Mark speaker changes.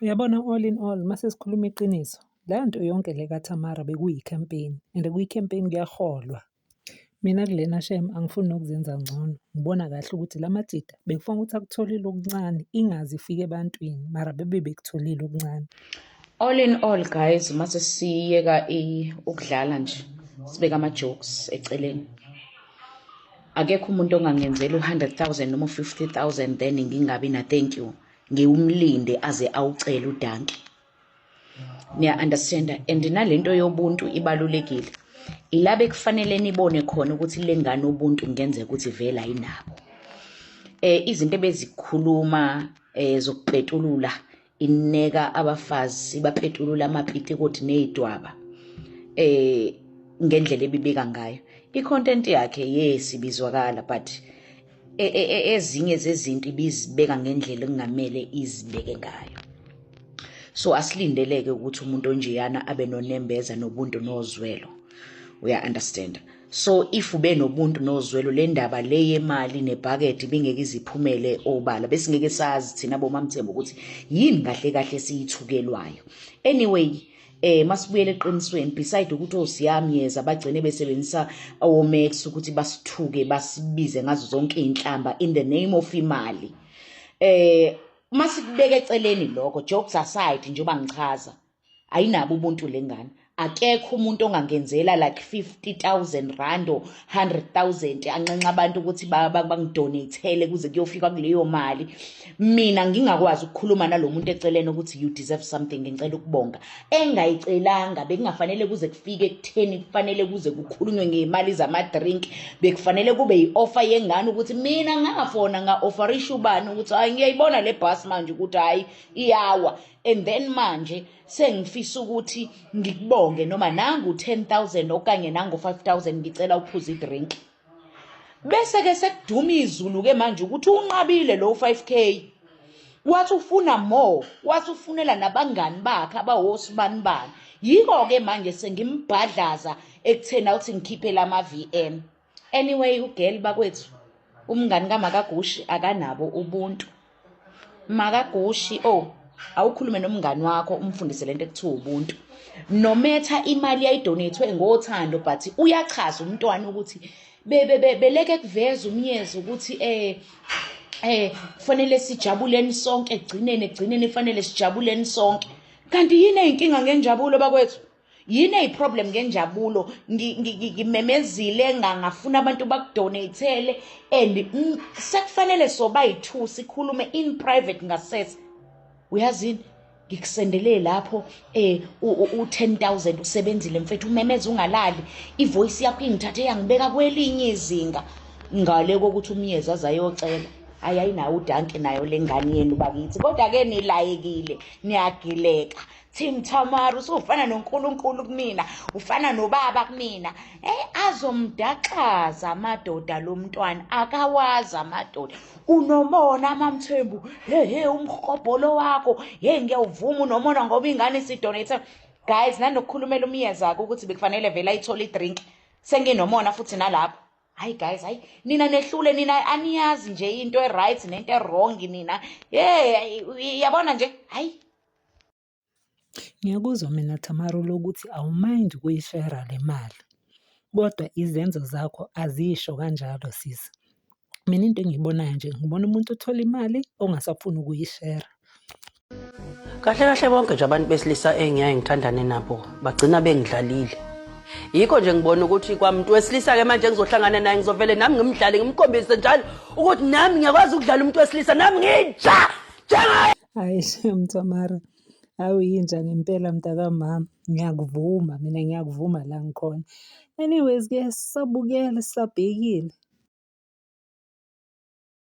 Speaker 1: Uyabona all in all, mase sikhuluma iqiniso, le nto yonke le kaThamara bekuyi-campaign and kwi-campaign kuyaholwa. Mina kulena shame angifuni nokuzenza ngcono. Ngibona kahle ukuthi la majida bekufanele ukuthi akutholile okuncane ingaze ifike ebantwini mara bebe bekutholile okuncane.
Speaker 2: All in all guys, mase siyeka ukudlala nje, sibeka ama-jokes eceleni. Akekho umuntu ongangenzela u-100,000 noma u-50,000 then ngingabi na thank you. Ngiwumlinde aze awucele udanki. Niya-understanda? And nalento yobuntu ibalulekile. Ila bekufanele nibone khona ukuthi le ngane ubuntu kungenzeka ukuthi vele ayinabo. Izinto ebezikhuluma zokupetulula ineka abafazi bapetulula amapitikoti nezidwaba ngendlela ebibeka ngayo. I-content yakhe yes ibizwakala, but ezinye zezinto ibizibeka ngendlela ekungamele izibeke ngayo. So asilindeleke ukuthi umuntu onjeyana abe nonembeza nobuntu nozwelo. Uya understand? So if ube nobuntu nozwelo, le ndaba le yemali nebhakede ibingeke iziphumele obala, besingeke sazi thina boMaMthembu ukuthi yini kahle kahle siyithukelwayo. Anyway, masibuyele eqinisweni, beside ukuthi osiyamyeza bagcine besebenzisa oMax ukuthi basithuke, basibize ngazo zonke inhlamba in the name of imali. Masikubeka eceleni lokho, jokes aside, njengoba ngichaza, ayinabo ubuntu lengane. Akekho umuntu ongangenzela like 50,000 rand or 100,000 anxenxa abantu ukuthi bangidonatele kuze kuyofika kuleyo mali, mina ngingakwazi ukukhuluma nalo muntu eceleni ukuthi you deserve something, ngicela ukubonga, engayicelanga. Bekungafanele kuze kufike ekutheni kufanele kuze kukhulunywe ngey'mali zama-drink. Bekufanele kube yi-offer yengane ukuthi mina ngafona nga-offerisha ubani ukuthi hayi, ngiyayibona le bhasi manje ukuthi hhayi iyawa, and then manje sengifisa ukuthi ngikubonge noma nangu 10,000 okanye nangu 5,000, ngicela uphuze idrink. Bese ke sekuduma izulu ke manje ukuthi unqabile lo 5K, wathi ufuna more, wathi ufunela nabangani bakhe abawosibani bani. Yiko ke manje sengimbhadlaza ekutheni awuthi ngikhiphe lama VM. Anyway, ugirl bakwethu, umngani kaMakagushi, akanabo ubuntu. Makagushi, oh, awukhulume nomngani wakho, umfundise lento ekuthiwa ubuntu. Nometha imali yayidonethwe ngothando, but uyachaza umntwana ukuthi beleke kuveza umyezi ukuthi kufanele sijabuleni sonke ekugcineni kufanele sijabuleni sonke. Kanti yini eyinkinga ngenjabulo bakwethu? Yini eyi-problem ngenjabulo? Ngimemezile ngafuna abantu bakudonatele and sekufanele soba yi-two sikhulume in private ngasese. Uyazini, ngikusendele lapho u-10,000, usebenzile mfethu, umemeza ungalali, ivoice yakho ingithathe yangibeka kwelinye izinga ngale kokuthi umyezi aze ayocela. Hayi, ayinawo udanki nayo le ngane yenu bakithi, kodwa-ke nilayekile, niyagileka. Team Thamara, usufana noNkulunkulu kumina, ufana nobaba kumina. Azomdaxaza amadoda lo mntwana, akawazi amadoda. Unomona MaMthembu, he he, umhobholo wakho, hey ngiyawuvuma unomona ngoba ingane isidonate. Guys, nanokukhulumela umyeza-ke ukuthi bekufanele vele ayithole idrink. Senginomona futhi nalapho. Hayi guys, hayi nina nehlule nina, aniyazi nje into e-right nento e-wrong nina. Hey, yabona nje, hayi.
Speaker 1: Ngiyakuzwa mina Thamara lokuthi awumayindi ukuyishera le mali, kodwa izenzo zakho azisho kanjalo sisi. Mina into engiyibonayo nje, ngibona umuntu othola imali ongasafuni ukuyishera.
Speaker 3: Kahle kahle bonke nje abantu besilisa engiyaye ngithandane nabo bagcina bengidlalile. Yikho nje ngibona ukuthi kwamuntu wesilisa-ke manje ngizohlangana naye, ngizovele nami ngimdlale, ngimkhombise njalo ukuthi nami ngiyakwazi ukudlala umuntu wesilisa, nami nginja njengaye.
Speaker 1: Hayi shem Thamara, awuyinja ngempela mntakamama, ngiyakuvuma mina, ngiyakuvuma la ngikhona. Anyways-ke sisabukele sisabhekile.